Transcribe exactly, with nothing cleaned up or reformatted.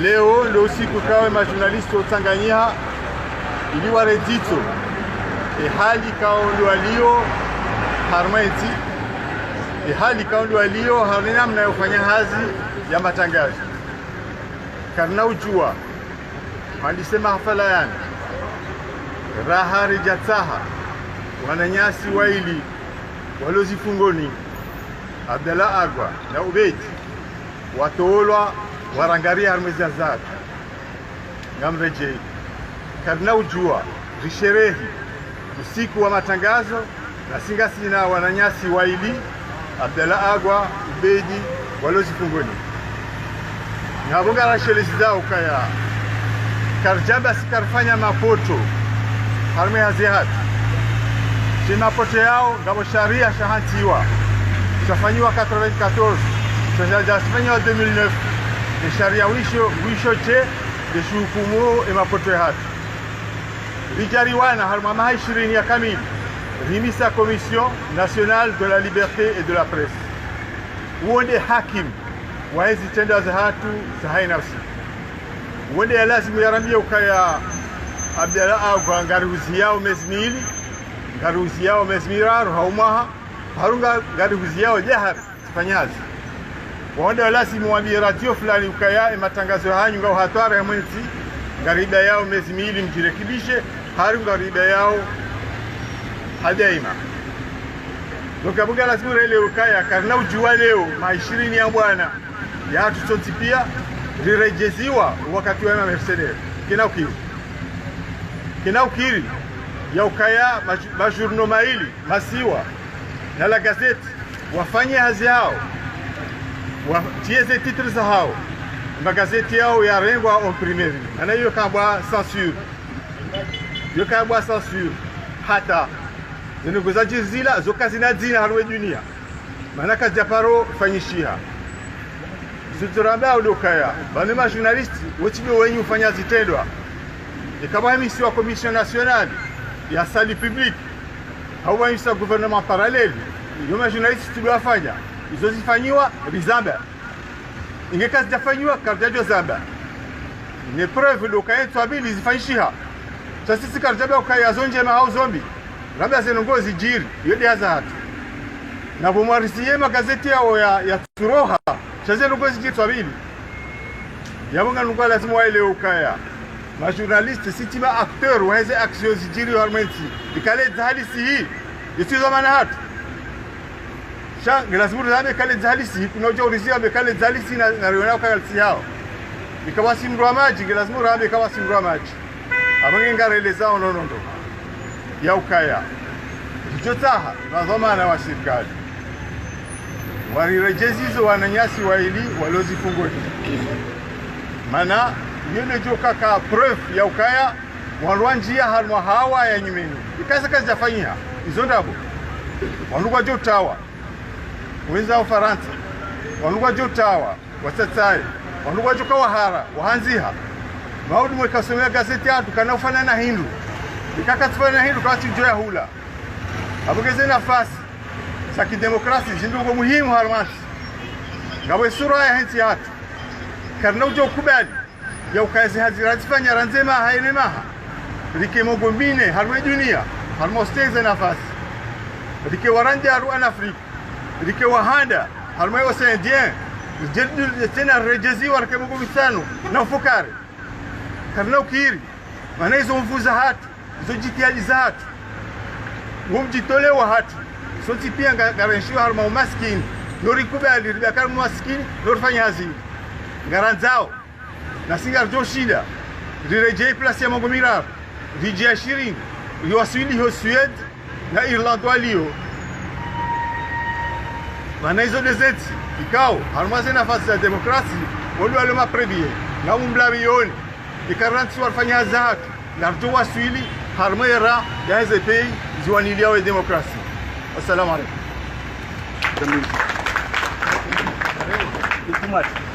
Leo ndo usiku ikao e majournaliste utsanganyiha ili ware dzitso e hali ikao ndo waliyo harumwa entsi, e hali ikao ndo waliyo harumwa namna ya ufanya hazi ya matangazo. Karina ujua handise mahafala yanu, raha ridjatsaha wananyasi waili walo zifungoni, Abdallah Agwa na Ubeid, watolwa warangari harumwa ezi hazi. Ngamredjei, karina ujua risherehi usiku wa matangazo, na si ngasina wananyasi waili, Abdallah Agwa, Ubeid, walo zifungoni. Ngapvo ngarashelezao ukaya karidjamba si karifanya mapoto harumwa e hazi hatru. She mapoto yao ngapvo sharia shahantsiwa, shafanyiwa quatre-vingt-quatorze, sha, sha, shafanyiwa deux mille neuf. E sharia wisho, wisho she, nde shihukumu e mapoto yahatru. Ridjariwana harumwa maha ishirini ya kamili, rimisa Commission Nationale de la Liberté et de la Presse. Uwo nde hakimu wa ezi trendwa zahatru za haina usiku. Uwo nde ya lazimu yarambiye ukaya Abdallah Agwa ngarihuziyao mezi mili, ngarihuziyao mezi miraru hau mwaha, harumwa ngarihuziyao djahari. Fanya hazi. Wawo nde wa lazimu wambiye radio fulani ukaya e matangazo yahanyu ngao hatwari harumwa entsi, ngaribayao mezi mili mdjirekebishe, harumwa ngaribayao ha daima. Donc, apvo ngalazimu relewe ukaya karina ujua leo, maha ishirini ya mbwana, yahatru sontsi pia, riredjeziwa wakati wa e ma mercenaires. Kena ukiri. Kena ukiri ya ukaya maju-, majournaux maili, Masiwa na La Gazette, wafanye hazi yao, watiye ze titres zahao, magazeti yao yarengwa en imprimerie. Mana iyo kambwa censure. Iyo kambwa censure. Hata ze ndrongoo zadjiri zila, zo kazina dzina harumwa e dunia. Mana kazidjaparo fanyishiha. Izo tsoramba udo ukaya, pvanu e majournaliste, wo tsi ndo wenyi ufanya zitrendwa. Eka pvwahimisiwa Commission Nationale ya Salut Public, hau pvwahimisiwa gouvernement parallèle, yo majournaliste tsi ndo wafanya. Izo zifanyiwa, rizamba. Inge kazidjafanyiwa, karidjadjo zamba. Ne preuve ndo ukaya e ntsu mbili zifanyishiha. Sha sisi karidjamba ukaya zo ndjema hau zo mbi. Ramba ze ndrongoo zidjiri, yo nde hazi yahatru. Na pvo mwarisiye magazeti yao ya, yatsuroha, sha ze ndrongoo zidjiri tswabili. Yapvo nga ndrongoo lazimu waelewe ukaya majournaliste, si tsi ma acteurs wa eze action zidjiri harumwa entsi. Ikale za halisi hi, yo tsi zo mana hatru. Sha nge lazimu rizambe ikale za halisi hi, kuna udja uriziya mbe ikale za halisi na, na riona ukaya halisi yao. Ika pvwasi mndru wa madji, nge lazimu rambe ika pvwasi mndru wa madji. Apvo nge ngarelezao no ndrongoo ya ukaya ridjotsaha na dhwamana wa sirikali wariredjezizo wananyasi waili walo zifungoni. Mana iyo nde djo kaka preuve ya ukaya wandru wandjiya harumwa hawa ya nyumeni. Ika zi kazidjafanyiha, izo ndrabo. Wandru kwadjo utawa, wendza Ufarantsa. Wandru kwadjo utawa, watsatsaye. Wandru kwadjo kawahara, wahandziha. Mauri mwe kasomea gazeti yahatru kana ufanana hindru. Ika katsufanana hindru, katsidjo ya hula. Apvo nge ze nafasi za kidemokrasi, zindru ngo muhimu harumwa ntsi. Ngapvo e sura ya hentsi yahatru. Karina udjo ukubali ya ukaya zi hazi razifanya randzi e maha ene maha. Rike mengo mine harumwa e dunia, harumwa usiteze nafasi. Rike wa randzi harumwa Afrika. Rike wa handa harumwa e Océan Indien. Ridje, ridje tsena riredjeziwa rike mengo mitsanu na ufukare. Karina ukiri, mana izo nvu zahatru, izo djitihadi zahatru, wo mdjitoleo wahatru. Sontsi pia nga, ngarenshiwa harumwa umasikini. No rikubali, ribaki harumwa umasikini, no rifanye hazi. Ngarandzao, na si ngaridjo shinda, riredjeyi place ya mengo miraru, ridje ya ishirini, riwaswili ho Suède, na Irlande waliyo. Mana izo nde ze ntsi ikao harumwa ze nafasi za demokrasi, wo ndo walo ma premiers, na mumlabi yoni. Ika rantsi warifanya hazi zahatru, ngaridjo waswili harumwa e ra ya heze pays ziwaniliyao e demokrasi. Assalamu alaikum.